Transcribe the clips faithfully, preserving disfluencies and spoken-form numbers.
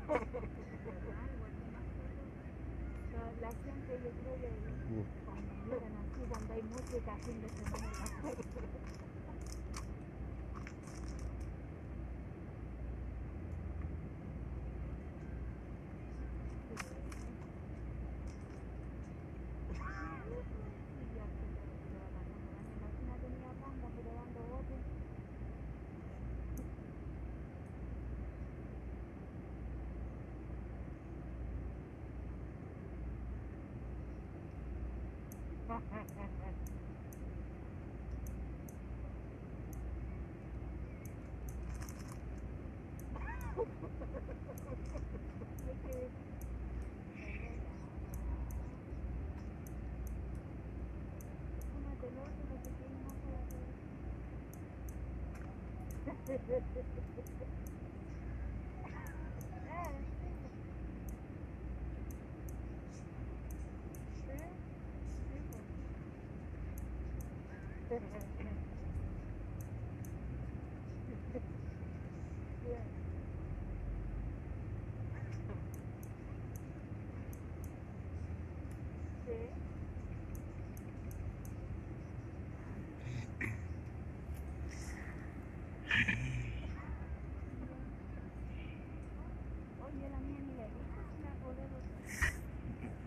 La gente, yo creo que, mm, como yo nací, cuando hay mucho café, no se me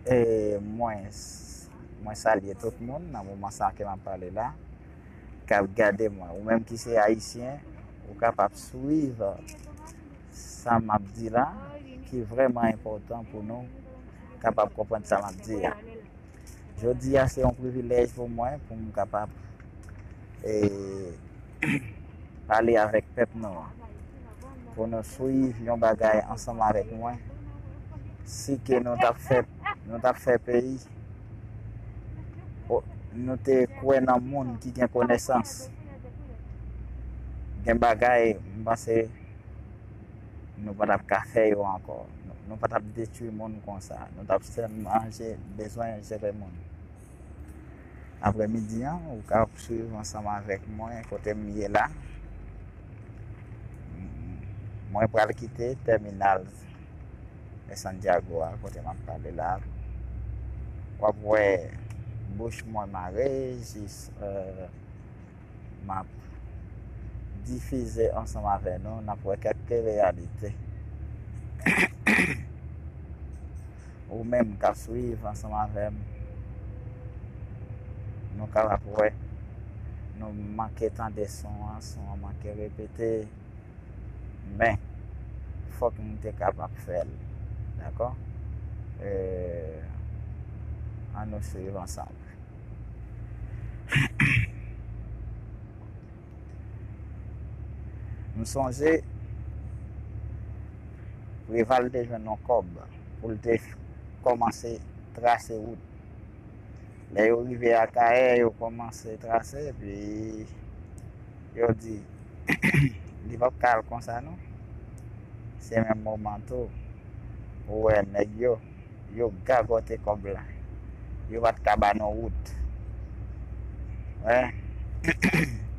E, mwen, mwen salye tout moun nan moman sa ke m ap pale la, k ap gade mwen. Ou menm ki se ayisyen, ou kapab swiv sa m ap di la, ki vrèman enpòtan pou nou kapab konprann sa m ap di a. Jodi a, se yon privilèj pou mwen pou m kapab, e, pale avèk pèp nou an, pou nou swiv yon bagay ansanm avèk mwen. Si ke nou t ap fè, nou t ap fè peyi, o, nou te kwè nan moun ki gen konesans. Gen bagay, m panse, nou pa t ap ka fè yo ankò. Nou, nou pa t ap detwi moun konsa. Nou t ap sèlman je-, bezwen jere moun. Aprèmidi an, ou ka swiv ansanm avèk mwen kote m ye la. Mwen pral kite tèminal de Santiago a, kote m ap pale la. W ap wè bouch mwen mare jis, euh, m ap difize ansanm avè nou, n ap wè kèk reyalite. Ou menm k ap swiv ansanm avè m, nou kapab wè, nou manke tande son an, son an manke repete, men fòk nou te kapab fè l, dakò? E, ann nou swiv ansanm. M sonje Preval te jwenn yon kòb pou l te kòmanse trase wout. Lè yo rive Akayè, yo kòmanse trase, epi yo di, li p ap ka al konsa non. Se menm moman tou, ou wè nèg yo, yo gagòte kòb la. Yo pa t ka ba nou wout. Wè.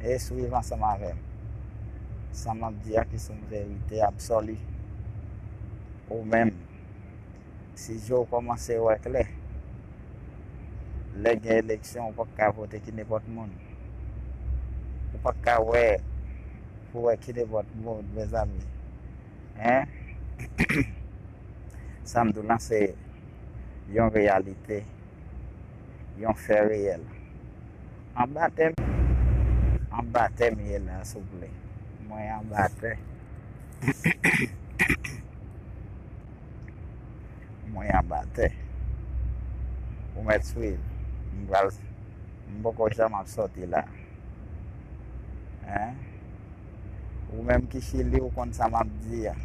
E swiv ansanm avè m. Sa m ap di a ki se yon verite absoli. Ou menm, si je w kòmanse wè klè, lè gen eleksyon, ou p ap ka vote ki nenpòt moun. Ou p ap ka wè pou wè ki nenpòt moun, mezanmi. Hein? Sa m di w lan se yon reyalite, yon fè reyèl. Anba tè m, anba tè m ye la, souple. Mwen anba tè. Mwen anba tè. Ou mèt swiv. M pral, m poko janm ap sòti la. Hein? Ou menm ki Chili, ou konn sa m ap di a.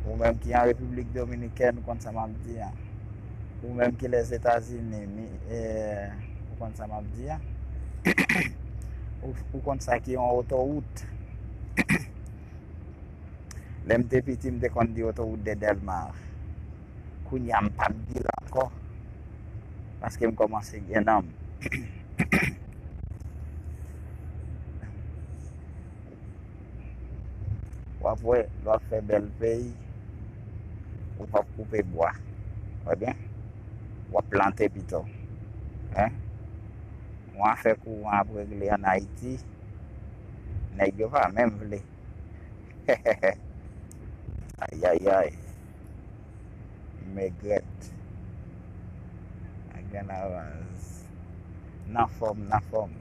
Ou menm ki an Repiblik Dominikèn, ou konn sa m ap di a. Ou menm ki Lèzetazini, mi, eh, ou konn sa m ap di a. Ou, ou konn sa ki yon otowout. Lè m te piti, m te konn di otowout de Dèlma. Kounye a, m p ap di l ankò. Paske m kòmanse gen nanm. W ap wè, lè w ap fè bèl peyi, ou p ap koupe bwa. Wè byen? W ap plante pito. Hein? Yon afè kouran ap regle ann Ayiti, nèg yo pa menm vle. Ayayay. M regrèt. Ak grenn avans. Nan fòm, nan fòm.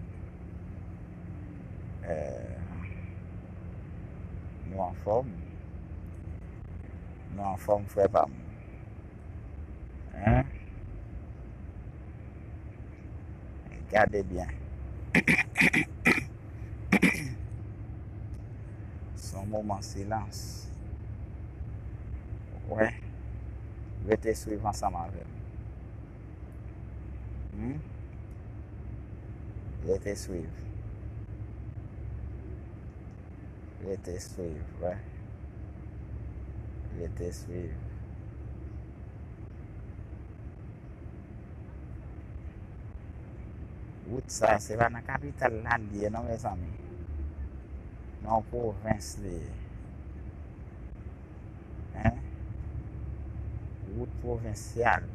Eh, nou anfòm. Nou anfòm, frè pa m. Hein? Gade byen. Se yon moman silans. Wè. Rete swiv ansanm avè m. Hmm? Rete swiv. Rete swiv, wè. Rete swiv. Wout sa, se pa nan kapital la l ye non, mezanmi. Nan yon pwovens li ye. Hein? Wout pwovensyal.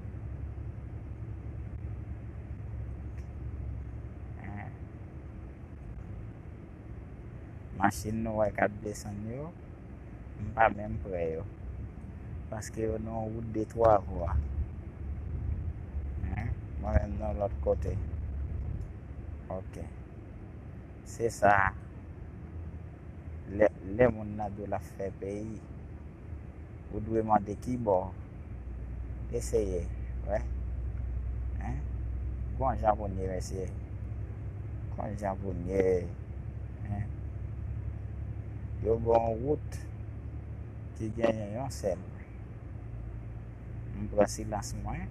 Hein? Machin nou wè k ap desann yo, m pa menm pre yo. Paske yo nan yon wout de twa vwa. Hein? Mwen menm nan lòt kote. Ok. Se sa. Lè, lè moun nan di w l ap fè peyi, ou dwe mande ki bò. Eseye, wè. Hein? Gon jan pou n ye, mesye. Gon jan pou n ye. Hein? Yo ba w yon wout ki genyen yon sèl. M pran silans mwen.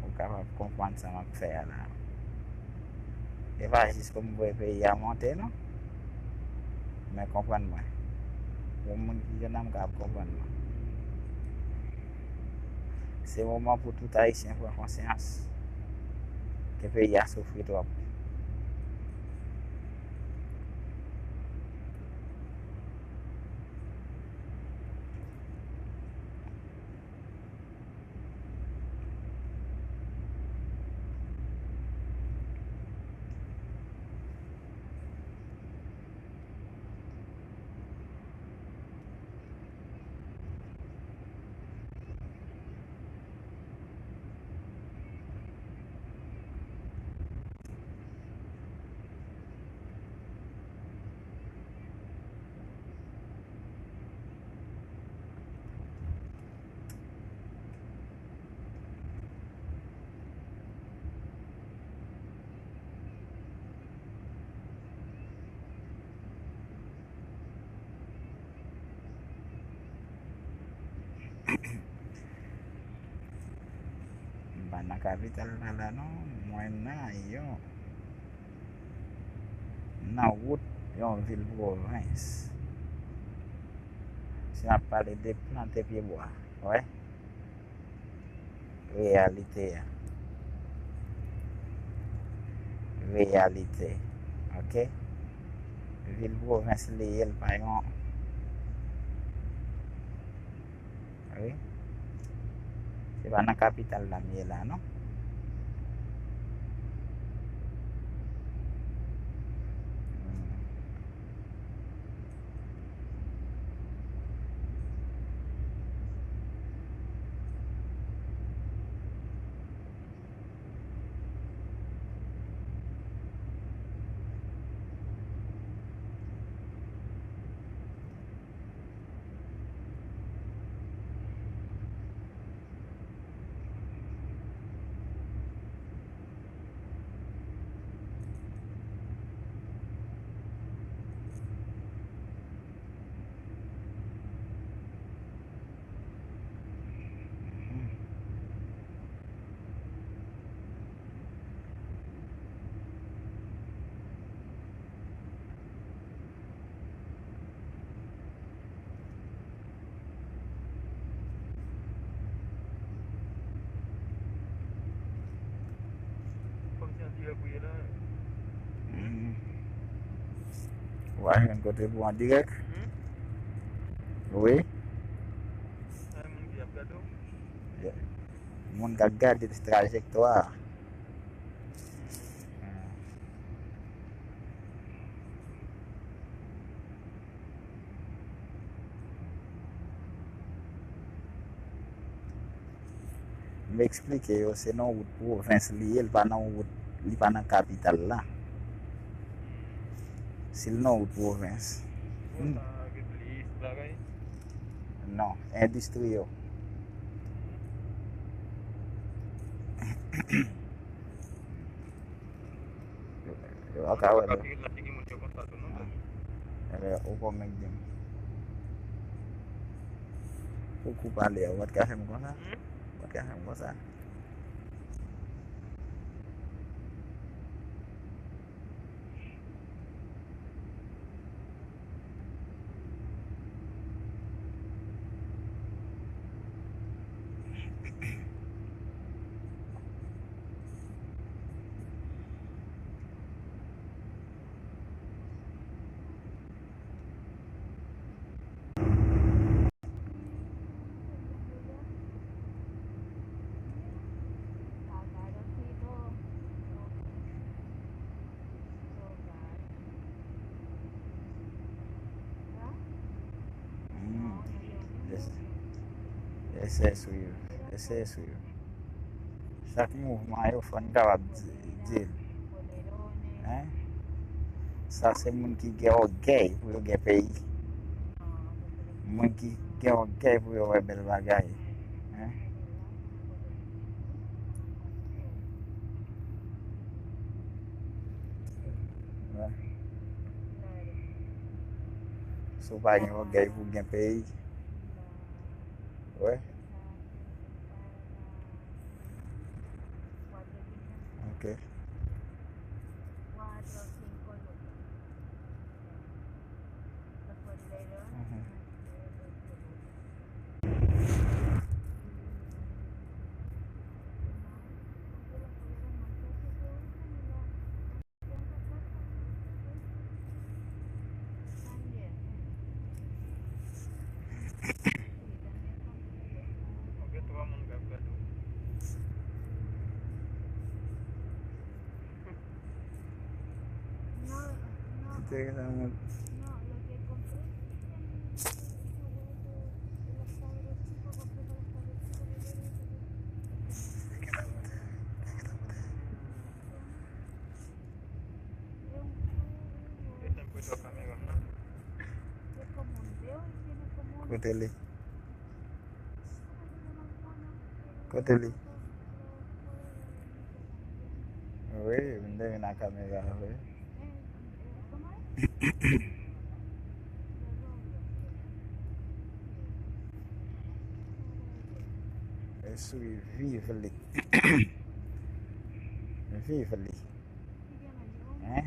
Ou kapab konprann sa m ap fè a la. E pa jis pou m voye peyi a monte, non. Men konprann mwen. Yon moun ki jwenn nan m kapab konprann mwen. Se moman pou tout Ayisyen pran konsyans ke peyi a soufri twòp. M pa nan kapital la la non, mwen nan yon, nan wout yon vil pwovens. Si n ap pale de plante pyebwa, wè. Reyalite a. Reyalite. Ok? Vil pwovens li ye, l pa yon. Wi. Se pa nan kapital la m ye la, non. Hmm. Kòmsi an dirèk ou ye la. Mhm. Ou pa jwenn kote pou an dirèk? Mhm. Wi. Ay, moun Moun k ap gade trajektwa a. M eksplike yo, se nan wout pwovens li ye, li pa nan wout, li pa nan kapital la. Si l nan wout pwovens. Non, endistri yo. Yo pa ka wè l. Ebyen, ou kòm mèt di m. Ou kou pale a, ou pa t ka fè m konsa? Ou pa t ka fè m konsa? Mm. Lès, lèse swiv, lèse swiv. Chak mouvman yo fò n kapab di, di l. Hein? Sa se moun ki gen ògèy pou yo gen peyi. Moun ki gen ògèy pou yo wè bèl bagay. Hein? Wè. Si w pa gen ògèy pou gen peyi. Wè. Ok. Mhm. Interesan, mwen. Kote li? Kote li? Wi, m te vin ak kamera, wi. Eswi, viv li. Viv li. Hein?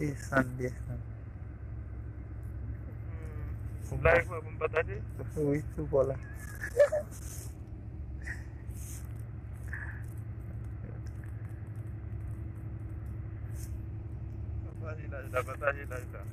Desann, desann. Ou like mwen pou m pataje? Wi, sou pò la. Pataje live la, pataje live la.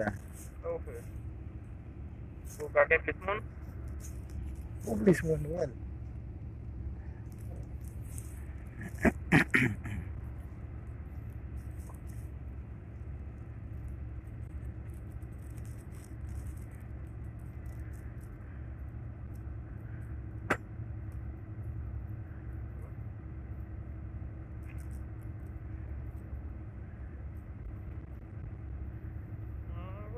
la. Sa w fè? Ou ka gen plis moun? Pou plis moun, wè.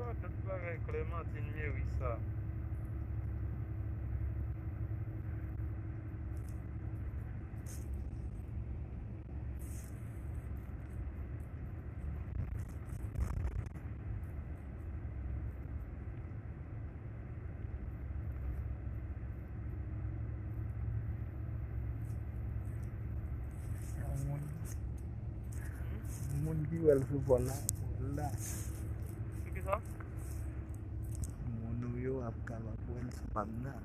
Ah, tout bagay Clémentine Mérissa. Yon moun, yon moun ki wè l sou pòl la, pòl la. Pou ki sa? Moun ou yo ap kapab wè l sou pòl la.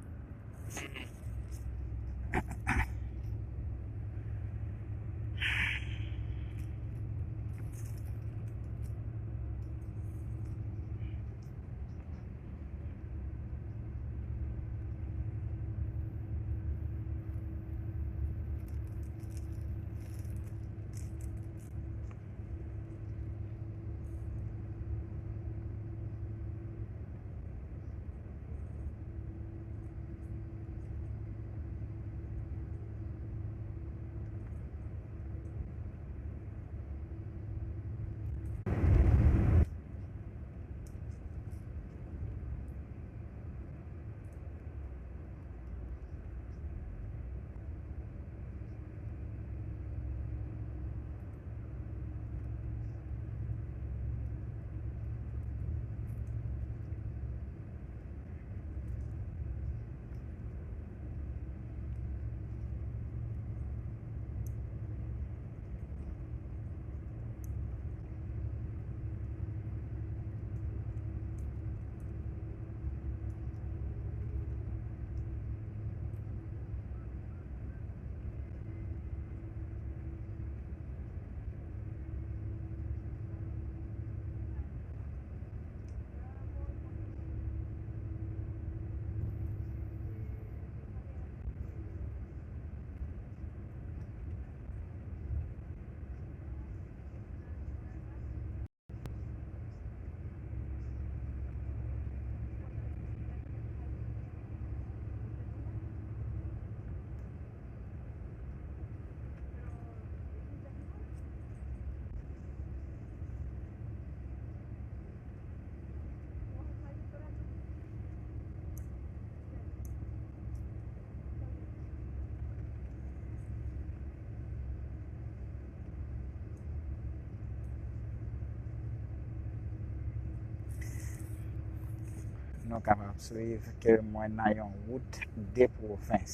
Nou kapab swiv ke mwen nan yon wout de pwovens.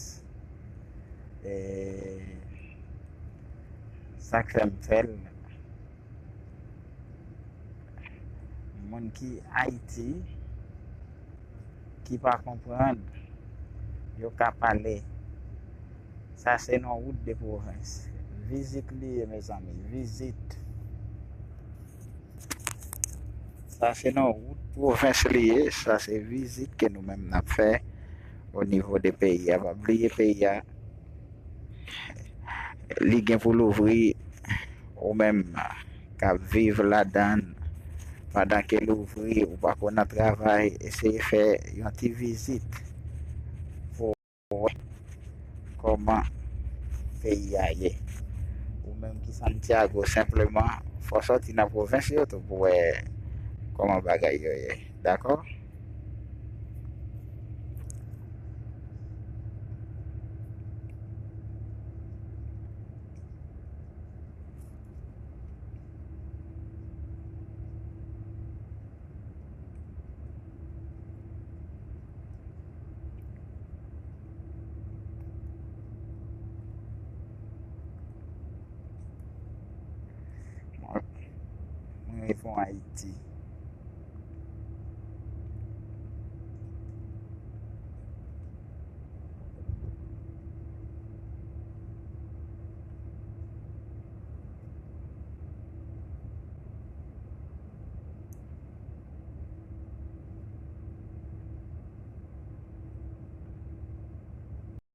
E sa k fè m fè l, moun ki Ayiti, ki pa konprann, yo ka pale. Sa se nan wout de pwovens. Vizit li ye, mezanmi, vizit. Sa se nan wout pwovens li ye. Sa se vizit ke nou menm n ap fè o nivo de peyi a. Pa bliye peyi a, li gen pou louvri, ou menm k ap viv ladan l, pandan ke l ouvri, ou pako nan travay, eseye fè yon ti vizit pou w wè kòman peyi a ye. Ou menm ki Santiago, senpleman, fò w sòti nan pwovens yo tou pou w wè kòman bagay yo ye. Dakò? Mwen, mwen reponn Ayiti.